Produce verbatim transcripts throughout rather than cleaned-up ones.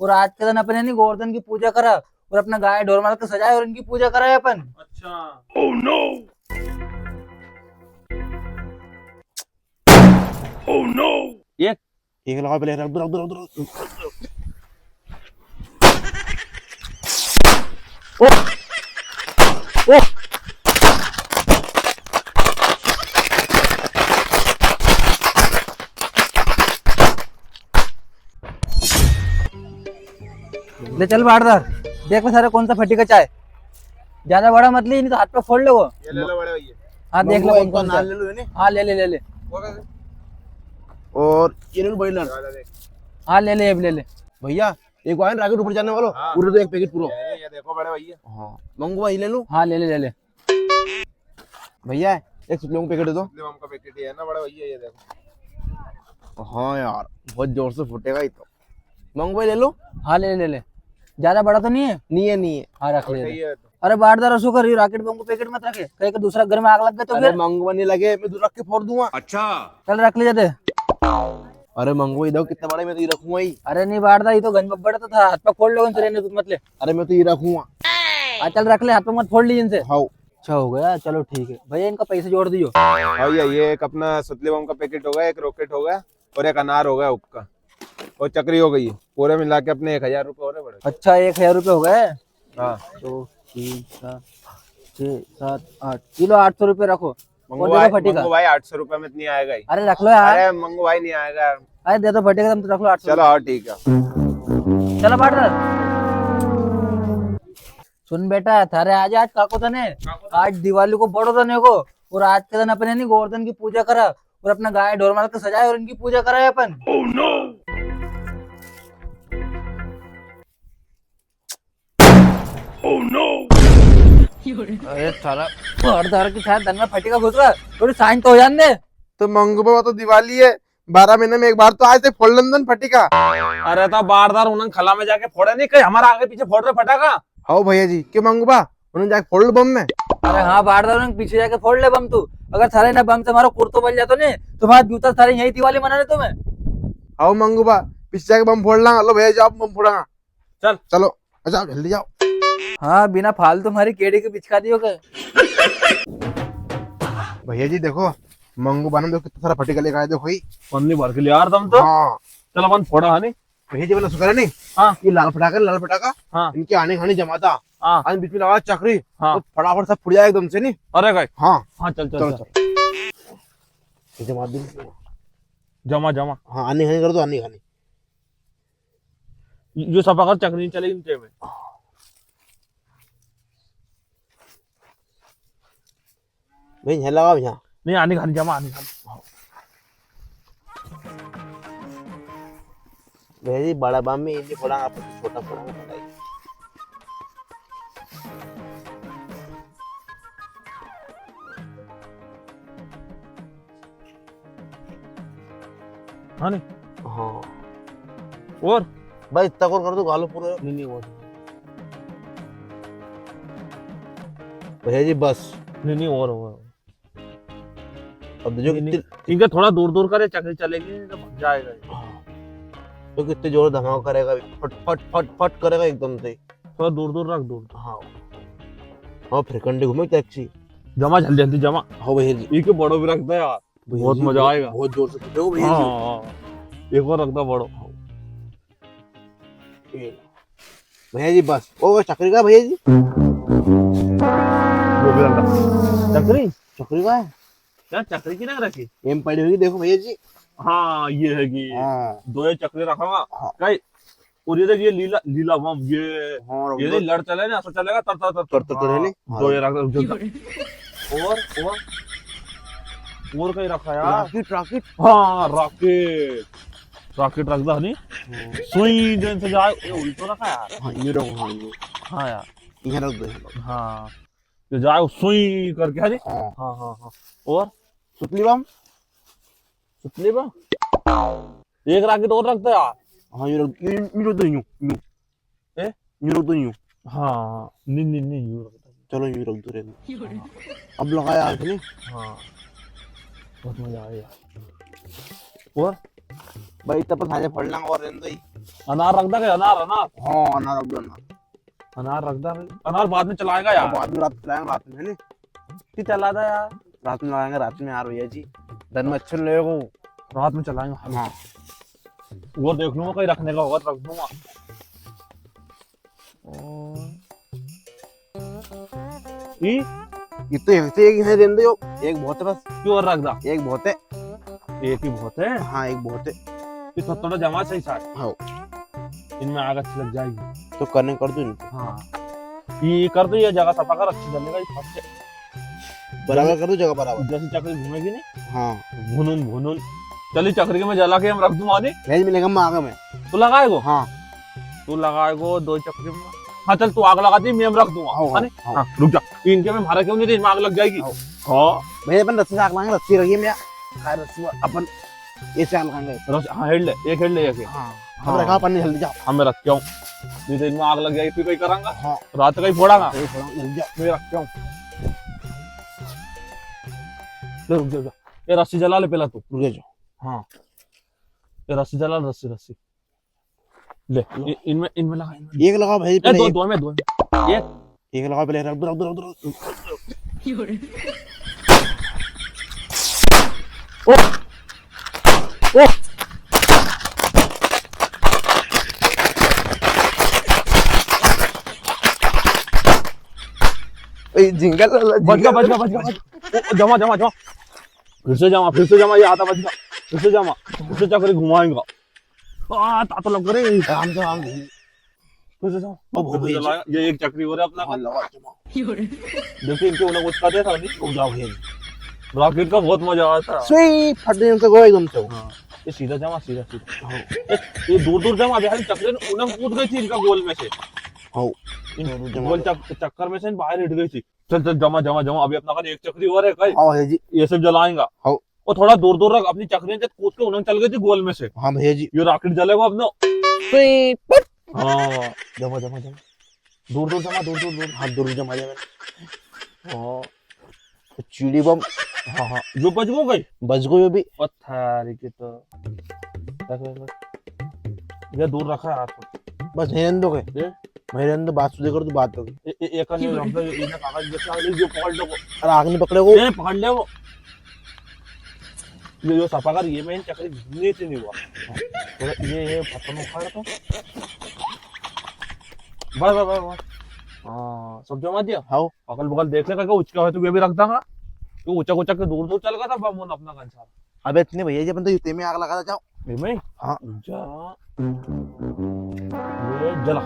और आज के दिन अपन है नी गोवर्धन की पूजा करा और अपना गाय ढोर माल के सजाए और इनकी पूजा करा है अपन। अच्छा। Oh no! Oh no! ये एक लगा पहले, उधर, उधर, उधर। ओ, ओ। ले चल बारदार, देख ले सारे कौन सा फटीका चाहे। ज्यादा बड़ा मत ली, नहीं तो हाथ पे फोड़ लेगो। ये ले लो बड़े भैया। हाँ, देख लो मंगू कौन भाई, कौन सा। नाल ले लो, है नी? हाँ, ले ले, ले ले। और ये ले लो बड़ी लाल। हाँ, ले ले, ये भी ले ले। भैया, एक वाइन रॉकेट ऊपर जाने वालो, हाँ। पूरे तो एक पैकेट पूरा। ये, ये देखो बड़े भैया। हाँ, मंगू भाई ले लो। हाँ, ले ले, ले ले। भैया, एक सुतले का पैकेट दे दो। सुतले का पैकेट ही है ना बड़े भैया, ये देखो। हाँ यार, बहुत जोर से फूटेगा ये तो। मंगू भाई ले लो। हाँ, ले ले, ले ले। ज्यादा बड़ा तो नहीं है? नहीं है, नहीं है। हाँ, रख ले, ले। अरे बारदार, असो कर, ये रॉकेट बम को पैकेट मत रखे, कहीं का दूसरा घर में आग लग गई तो अरे फिर? मंगू भाई नहीं लगे, मैं दूर रख के फोड़ दूंगा। अच्छा। चल, रख ले जाते। अरे मंगू भाई, देखो कितना बड़ा, मैं तो ये रखूंगा ही। अरे नहीं बारदार, ये तो गंज बड़ा तो था, हाथ पे फोड़ लोगे इनसे, रहने दो, मत ले। अरे मैं तो ये रखूंगा। हाँ, चल रख ले, हाथ पे मत फोड़ ली इनसे। हाँ। अच्छा हो गया, चलो ठीक है भैया, इनका पैसे जोड़ दियो। हाँ भैया, ये एक अपना सुतली बम का पैकेट हो गया, एक रॉकेट हो गया और एक अनार हो गया हुक्का। और चकरी हो गई है। पूरे मिला के अपने एक हजार रुपये हो रहे बड़े। अच्छा, एक हजार रुपये हो गए? हाँ। दो, तीन, चार, छः, सात, आठ। ये लो, आठ सौ रुपये रखो। और मंगू दे दो भाई, फटीका। मंगू भाई, आठ सौ रुपये में तो नहीं आएगा ही। अरे रख लो यार। अरे मंगू भाई, नहीं आएगा यार। अरे दे दो फटीका, तुम तो रख लो आठ सौ। चलो, हाँ, ठीक है। चलो पार्टनर। सुन बेटा, थारे आज, आज काको तने, आज दिवाली को बड़ो तने को, और आज के दिन अपने नी गोवर्धन की पूजा करा और अपना गाय ढोर माल के सजाए और इनकी पूजा कराए अपन। Oh no! Oh no! अरे साला, बारदार की शायद धन में फटीका घुस रहा, थोड़ी साइन तो हो जाने दे। तो मंगू बाबा, तो दिवाली है, बारह महीने में एक बार तो आज तक फोड़ लेन दो फटीका। अरे तो बारदार उन्हें खला में जाके फोड़े नहीं, कहीं हमारा आगे पीछे फोड़ रहे फटाका। हाँ भैया जी, क्यों मंगू बा, उन्हें जाके फोड़ लो बम में। अरे हाँ बारदार, उन्हें पीछे जाके फोड़ ले बम तू। अगर थारे ना बम से हमारा कुर्तो बल जातो ने, तो हमारा जूता थारे यही दिवाली मनाने तुम्हें। हाँ मंगू बा, पीछे जाके बम फोड़ लांगा। लो भैया जी, आप बम फोड़ांगा। चल। चलो, अच्छा, जल्दी जाओ। हाँ, बिना फालतू हमारी केड़ी के बिचका दियो के। भैया जी, देखो, मंगू बा ने देखो कितना सारा फटीका लेकर आए, देखो ही। पन्नी भर के ले यार तुम तो। हाँ। चल, अपन फोड़ा, है नी? भैया जी, मैंने सुना नहीं? हाँ। ये लाल फटाका, लाल फटाका, हाँ। इनके आने खाने जमाता। हाँ। और बीच में लगा चकरी, हाँ। तो फटाफट सब फुट जाए एकदम से, नहीं? अरे भाई। हाँ। हाँ, चल, चल, चलो, चल। चलो। ये जमा दे। जमा, जमा। हाँ, आने खाने कर दो, आने खाने। यो सफा कर, चकरी नहीं चलेगी नीचे में। भाई, यहाँ लगाओ, यहाँ। नहीं, आने खाने जमा, आने खाने। भैया जी, बड़ा बम में ये फोड़ा, आप छोटा फोड़ा, बताइए। हाँ नी? हाँ। और? भाई, इतना और कर दो, गालो पूरा। नहीं, नहीं, और। भैया जी, बस। नहीं, नहीं, और, और। अब देखो नहीं, कितने नहीं। इनका थोड़ा दूर दूर करे, चकरी चलेगी, नहीं तो भाग जाएगा ये। हाँ। तो कितने जोर धमाका करेगा, फट, फट, फट, फट करेगा एकदम से। थोड़ा दूर दूर रख, दूर। हाँ। हाँ, फिर कंडे घूमे टैक्सी। जमा जल्दी, जल्दी जमा। हाँ भैया जी। ये के बड़ो भी रख दे यार। भैया बहुत जी, मजा बहुत, आएगा। बहुत जोर से पीटो भैया हाँ, जी। हाँ, हाँ। एक और रख दे बड़ो। हाँ। ये। भैया जी बस। ओ, चकरी का भैया जी? वो भी रख दे। चकरी? चकरी का है? क्या चकरी की रख रखी? एम पड़ी होगी, देखो भैया जी। हाँ, ये है कि हाँ। दो ये चकरी रखूंगा। हाँ। कई और ये देख, ये लीला, लीला बम, ये, हाँ, ये रख दो। नहीं, लड़ चले ना, ऐसा चलेगा, तर, तर, तर, तर, तर, तर, है हाँ, नहीं? हाँ, दो ये रख। रख, रख, रख। और, और, और कहीं रखा यार? Rocket, rocket. हाँ, रॉकेट। रॉकेट रख दो, नहीं? हाँ। सुई जैसे से जाए, ये उल्टो रखा यार। हाँ, ये रखो, हाँ, ये। हाँ यार। ये रख दो, ये रख दो। हाँ। ये जाए, सुई करके, है नहीं? हाँ। हाँ, हाँ, हाँ। और? सुतली बम? सुतली बम? एक रॉकेट और रखता यार। हाँ, ये रख, ये, ये रख दो, यूं, यूं। ए? यूं रख दो, यूं। हाँ, नहीं, नहीं, नहीं, यूं रख दो। चलो, यूं रख दो, रहने दो। हाँ। अब लगाया हाथ में। हाँ। बहुत मजा आया यार। और? भाई, तब सारे फड़ लांगा और रहने दो ही। अनार रख दे, अनार, अनार। हाँ, अनार रख दो, अनार। अनार रख दे, अनार बाद में चलाएगा यार। हाँ, बाद में रात चलाएंगे, रात में, है नी? की चला दे यार। रात में लगाएंगे, रात में यार भैया जी। दिन में अच्छे लगेगो। रात में चलाएंगे। हाँ। वो देख लूंगा, कहीं रखने का होगा तो रख दूंगा। ई? ये तो एक से एक है, रहने दो, एक बहुत है बस। क्यों और रख दा? एक बहुत है। एक ही बहुत है? हाँ, एक बहुत है। ये तो थोड़ा जमा सही साथ। हाँ। इनमें आग अच्छी लग जाएगी। तो कने कर दो इनको। हाँ। ये कर दो, ये जगह सफा कर, अच्छी जलेगा, ये फट से। बराबर कर दो जगह बराबर। जैसे चक्री घूमेगी नी? हाँ। भुनुन, भुनुन। चली चक्री के मैं जला के हम रख दूंगा नी? भेज मिलेगा माँ का मैं। तू लगाएगो? हाँ। तू लगाएगो दो चक्री में। हाँ, चल, तू आग लगा दी, मैं हम रख दूंगा, हाँ, है नी? हाँ। हाँ, रुक जा। इनके में मारा क्यों नहीं थे, इनमें आग लग जाएगी। हाँ। हाँ। भैया, अपन रस्सी से आग लगाएंगे, रस्सी रखी है मेरा। हाँ, रस्सी में अपन ऐसे आग लगाएंगे। रस-, हाँ, हेड ले, एक हेड ले, एक। हाँ। हाँ। अब रखा अपन, जल्दी जाओ। हाँ, मैं रख के आऊँ। नहीं तो इनमें आग लग जाएगी, फिर कहीं करांगा। हाँ। रात का ही फोड़ांगा। कहीं फोड़ांगा, जल्दी जाओ। मैं रख के आऊँ। ले, रुक जा, रुक जा। ये रस्सी जला ले पहला तू। रुक जा। हाँ। ये रस्सी जला, रस्सी, रस्सी। ले, इ-, इनमें, इनमें लगा, इनमें। एक लगाओ भाई, ए, पहले दो, एक। दो में, दो में। एक। एक लगाओ पहले, रख दो, रख दो, रख दो, रख दो। ओ, ओ। ए, जिंगल वाला, बच गया, जिंगल। बच गया, बच गया, बच गया। ओ, जमा, जमा, जमा। फिर से जमा, फिर से जमा, ये आधा बच गया। फिर से जमा, फिर से चक्री घुमाएगा। आ, तातो लग रे। राम से राम। फिर से जाओ। अब हो गई। ये एक चक्री हो रहा अपना। हाँ, लगा, जमा। देखो, इनके उन्हें कुछ कहते था नहीं। हो जाओ, ये। रॉकेट का बहुत मजा आता है। सुई, फट गई उनसे, गो एकदम से। हाँ। ये सीधा जमा, सीधा, सीधा। हाँ। ये, ये दूर दूर जमा, अभी खाली चक्री उन्हें कूद गई थी इनका गोल में से। हाँ। इन दूर दूर जमा गोल गई। चक-, चक्कर में से बाहर हट गई थी। चल, चल, जमा, जमा, जमा। अभी अपना खाली एक चक्री और है, कई? हाँ, है जी। ये सब जलाएंगा। हाँ। और थोड़ा दूर दूर रख, अपनी चक्रियां जब कूद के उन्हें चल गई थी गोल में से। हाँ भैया जी। ये रॉकेट जलेगा अपना। सुई, पट। हाँ। जमा, जमा, जमा। दूर दूर जमा, दूर दूर, दूर। हाँ, दूर जमा, जमा। हाँ। तो चीड़ी बम। हाँ, हाँ। यो बच गो कई? बच गो यो भी। पत्थर की तो। देख, देख, देख। ये दूर रखा है हाथ को। बस यहीं रहने दो के? ये? वहीं रहने दो, बात सुधे कर, तू बात होगी। ए-, ए-, एक अन्य रख दो, ये, ये ना कागज जैसे आग लगी, जो पकड़ लो वो। अरे आग नहीं पकड़े वो। ये पकड़ ले वो। ये जो सफा कर, ये में चक्री घूमने से नहीं हुआ। थोड़ा ये, ये पत्थर उखाड़ तो। Bus, bus, bus, bus. हाँ, सब जमा दिया? हाँ। अगल बगल देख ले, करके उचका है तो ये भी रख दांगा। तो उचक उचक के दूर दूर चल गया था, बम अपना कंसार। अबे इतने भैया जी, अपन तो यूते में आग लगा था, जाओ। ये में? हाँ। जा। ये जला।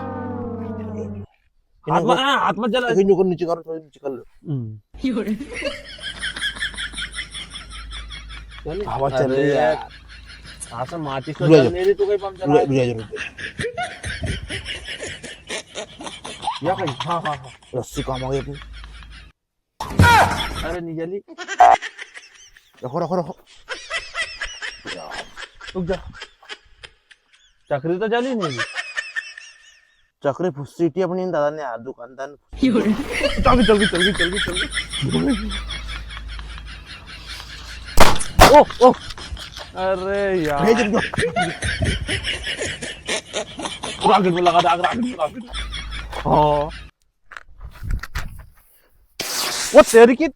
हाथ मत, हाँ, हाथ मत जला। यूं कर नीचे करो, थोड़ा नीचे कर लो। हम्म। चल। हवा चल रही है अरे यार। हाँ, सर, माचिस तो रुक जा। जल नहीं रही, तू कहीं बम जला रुक जा, रुक जा। या कहीं? हाँ, हाँ, हाँ। रस्सी काम आ गई अपनी। अरे, नहीं जली। रखो, रखो, रखो। रुक जा। चक्री तो जली नहीं। चक्री फुस्सी थी अपनी दादा ने यार, दुकानदार ने। चल गई, चल गई, चल गई, चल गई, चल गई। ओ, ओ। अरे यार। भेज दो। रॉकेट में लगा दे, आग रॉकेट में, रॉकेट में। हाँ। वो तेरी की,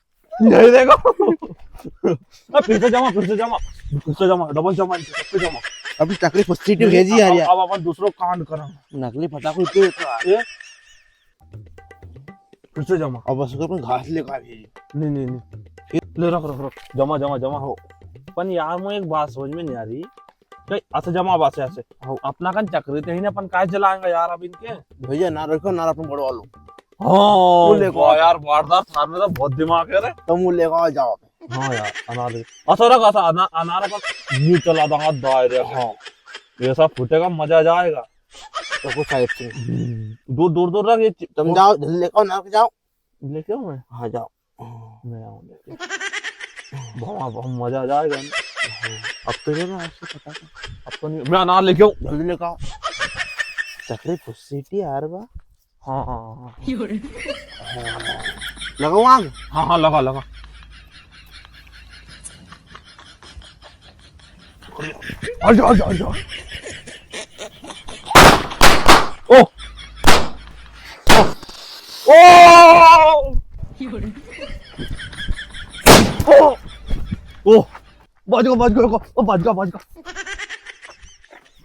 नहीं देगा। अब फिर से जमा, फिर से जमा, फिर से जमा, डबल जमा, इनसे सब पे जमा। अभी चक्री फुस्सी थी भेजी यार, अब, यार। अब अपन दूसरो कांड करा। नकली फटाको इतने तो आ। ये? फिर से जमा। अब बस अपन घास लेकर आ भेजी। नहीं, नहीं, नहीं। फिर? ले रख, रख, रख। जमा, जमा, जमा। हो। पण यार, मैं एक बात समझ में नहीं आ रही। कई ऐसे जमा बात है ऐसे। हो। अपना कन चक्री थे ही ना, अपन काय जलाएंगे यार अब इनके? भैया, ना रखो, ना अपन बड़वा लो। हाँ, वो लेको वाह आ। यार, बारदार थार में तो बहुत दिमाग है रे। तुम वो लेको आ जाओ। हाँ यार, अनार ले। ऐसा रख, ऐसा अना-, अनार अपन यूं चला दांगा दायरे में। हाँ। ऐसा फूटेगा, मजा आ जाएगा। तो कुछ साइड से। हम्म। दूर, दूर, दूर रख ये चि-, तुम वो जाओ, जल्दी लेको आओ, ना जाओ। लेके आऊं मैं? हाँ, जाओ। मैं आऊं लेके। बहुत, बहुत मजा आ जाएगा ना। अब तो ये ना, आपसे पता था। अब तो नहीं, मैं अनार लेके आऊं। जल्दी लेके आओ। चक्री फुस्सी थी यार बा। हाँ, हाँ, हाँ। लगाओ आग। हाँ, हाँ, लगा, लगा। हट जा, हट जा, हट जा। ओ, बच गया, बच गया, ओ, बच गया, बच गया।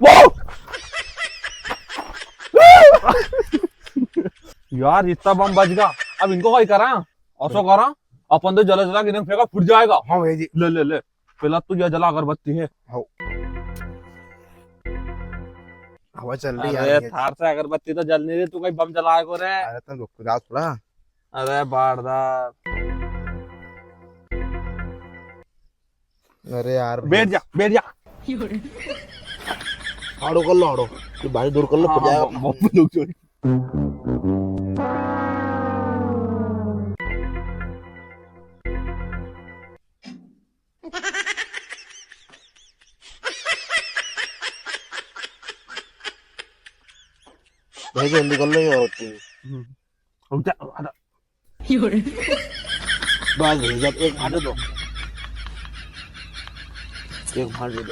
वो! यार, इतना बम बच गया, अब इनको कई करा? असो करा, अपन तो जला जला के इन्हें फेंका, फूट जाएगा। हाँ भैया जी। ले, ले, ले, पहला तू या जला अगरबत्ती है। हाँ। हवा चल रही है अरे यार, ये थार से अगरबत्ती तो जल नहीं रही, तू कई बम जलाएगो रे। अरे तो रुक जा थोड़ा। अरे बारदार। अरे यार बैठ जा, बैठ जा। आड़ो कर लो, आड़ो। तू भाई दूर कर लो, हाँ, पड़ जाएगा। हाँ, बम, बम लोग जो। भाई जल्दी कर लो यार। हम्म। रुक जा, हटा। बस भाई, जब एक मार दो। एक मार दो।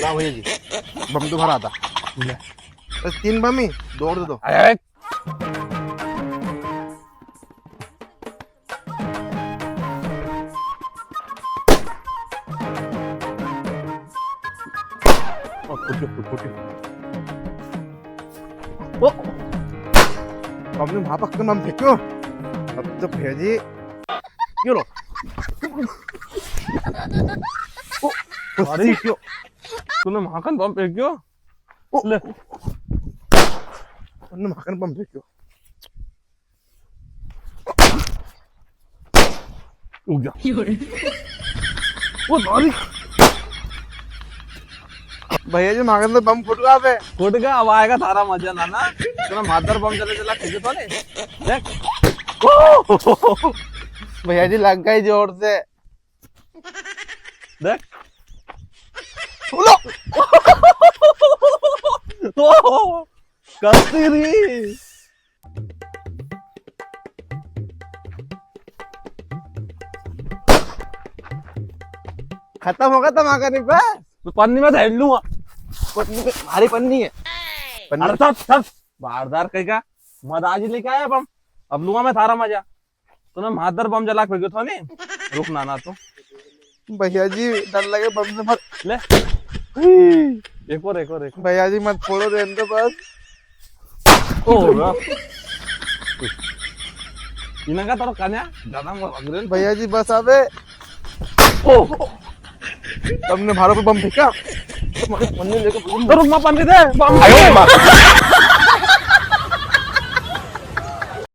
ला भैया जी, बम तो भरा था। ले। बस तीन बम ही, दो और दे दो। अरे! ओ, फुट गयो, फुट, फुट गयो। ओ! हमने वहां पक्का नाम फेंक्यो। अब तो भैया जी। यो लो। ओ, अरे, क्यों? तूने वहां का बम फेंक्यो? ओ, ले। तूने वहां का बम फेंक्यो। रुक जा। यो रे। ओ सॉरी। भैया जी, मांगन तो बम फुट गया बे। फुट गया, अब आएगा थारा मजा ना, ना। इतना मादर बम चले चला, ठीक है तो नहीं? देख। भैया जी, लग गई जोर से। देख। उलो। कसी री। खत्म होगा धमाका नहीं बस। तो पन्नी में धर लूंगा। पन्नी में, भारी पन्नी है। पन्नी अरे सब, सब। बारदार कहीं का। मद आज ही लेके आया बम। अब लूंगा मैं थारा मजा। तूने मादर बम जला के फेंक्यो था नी? रुक ना, ना तू। भैया जी, डर लगे बम से मत। ले। एक और, एक और, एक और। भैया जी, मत फोड़ो, रहने दो बस। ओ, वाह। इन्हें का तारो कान्या? ज्यादा मत भाग रे। भैया जी, बस आवे। ओ। तमने मारो पे बम फेंका? तुम्हारे पन्नी लेके बम तो रुक, मां पन्नी दे, बम आयो दे। मां।